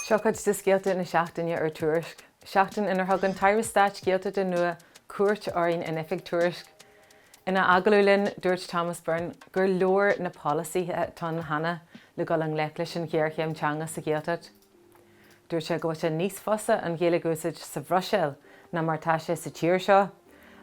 Seo cuid de scéalta na seachtaine ar Tuairisc, seachtain inar thug an tAire Stáit Gaeltachta nua cuairt orainn in oifig Tuairisc. Ina agallamh linn, dúirt Thomas Byrne gur leor na polasaithe atá ann cheana le dul i ngleic leis an ghéarchéim teanga sa Ghaeltacht. Dúirt sé go bhfuil sé níos fusa an Ghaeilge a úsáid sa Bhruiséil ná mar atá sé sa tír seo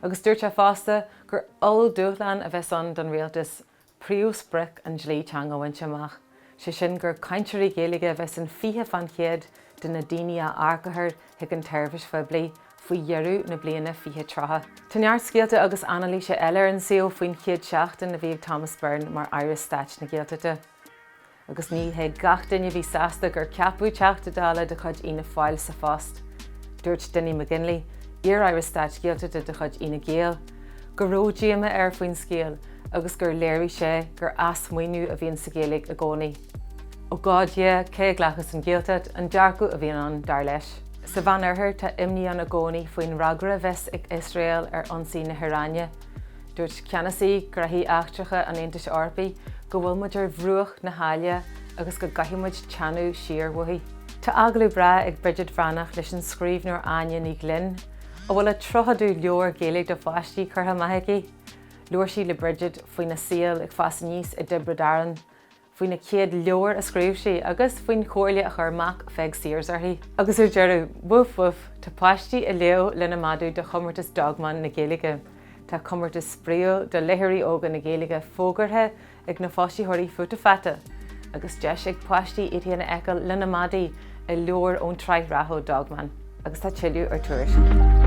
agus dúirt sé fosta gur olldúshlán a bheas ann don rialtas príomhsprioc an dlí teanga a bhaint amach, sé sin gur cainteoirí Gaeilge a bheas in 20 fán chéad de na daoine a earcaítear chuig an tseirbhís phoiblí faoi dheireadh na bliana 2030. Tá neart scéalta agus anailíse eile ar an suíomh faoin chéad seachtain a bhí ag Thomas Byrne mar Aire Stáit na Gaeltachta. Agus ní hé gach duine a bhí sásta gur ceapadh Teachta Dála de chuid Fhianna Fáil sa phost. Dúirt Dinny McGinley, iar-aire stáit Gaeltachta de chuid Fhine Gael, go raibh díomá air faoin scéal agus gur léirigh sé gur athsmaoineamh a bhíonn sa Ghaeilge i gcónaí. Ó gá Dia, cé a ghlacfas an Ghaeltacht, an dearcadh a bhíonn ann, dar leis. Sa Mheánoirthear tá imní ann i gcónaí faoin fhreagra a bheas ag Iosrael ar ionsaí na hIaráine. Dúirt ceannasaí gnóthaí eachtracha an Aontais Eorpaigh go bhfuil muid ar bhruach na háille agus go gcaithfidh muid teannadh siar uaithi. Tá agallamh breá ag Bridget Bhreathnach leis an scríbhneoir Áine Ní Ghlinn, a bhfuil a 30ú leabhar Gaeilge do pháistí curtha amach aici. Labhair sí le Bridget faoina saol ag fás aníos i dTiobraid Árann, faoina céad leabhar a scríobh sí agus faoin chomhairle a chuir mac Pheig Sayers uirthi. Agus ar deireadh, woof woof, tá páistí ag léamh lena madadh do chomórtas Dogman na Gaeilge. Tá comórtas spraíúil do léitheoirí óga na Gaeilge fógartha ag na foilsitheoirí Futa Fata, agus deis ag páistí iad féin a fheiceáil lena madaí i leabhar ón tsraith rathúil Dogman. Agus tá tuilleadh ar Tuairisc.